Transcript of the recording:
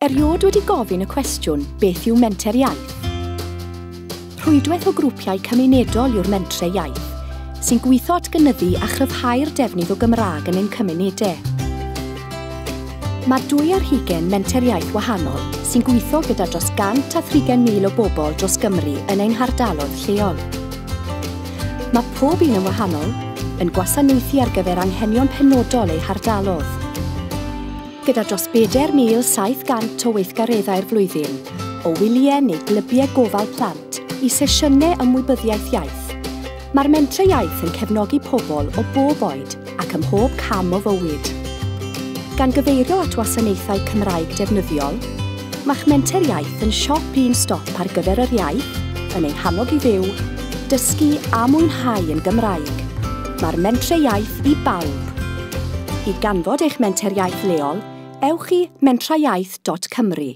Erioed wedi gofyn y cwestiwn beth yw Menter Iaith? Rhwydwaith o grwpiau cymunedol yw'r Mentrau Iaith, sy'n gweithio at gynyddu a chryfhau'r defnydd o Gymraeg yn ein cymunedau. Mae 22 Menter Iaith wahanol sy'n gweithio gyda dros 130,000 o bobl dros Gymru yn ein hardaloedd lleol. Mae pob un yn wahanol, yn gwasanaethu ar gyfer anghenion penodol eu hardaloedd. Gyda dros 4,700 o weithgareddau'r flwyddyn, o wyliau neu glybiau gofal plant i sesiynau ymwybyddiaeth iaith, mae'r Mentrau Iaith yn cefnogi pobl o bob oed ac ym mhob cam o fywyd. Gan gyfeirio at wasanaethau Cymraeg defnyddiol, mae'ch Menter Iaith yn siop un stop ar gyfer yr iaith, yn ei hannog i fyw, dysgu a mwynhau yn Gymraeg. Mae'r Mentrau Iaith i bawb. I ganfod eich Menter Iaith leol, ewch i mentrauiaith.cymru.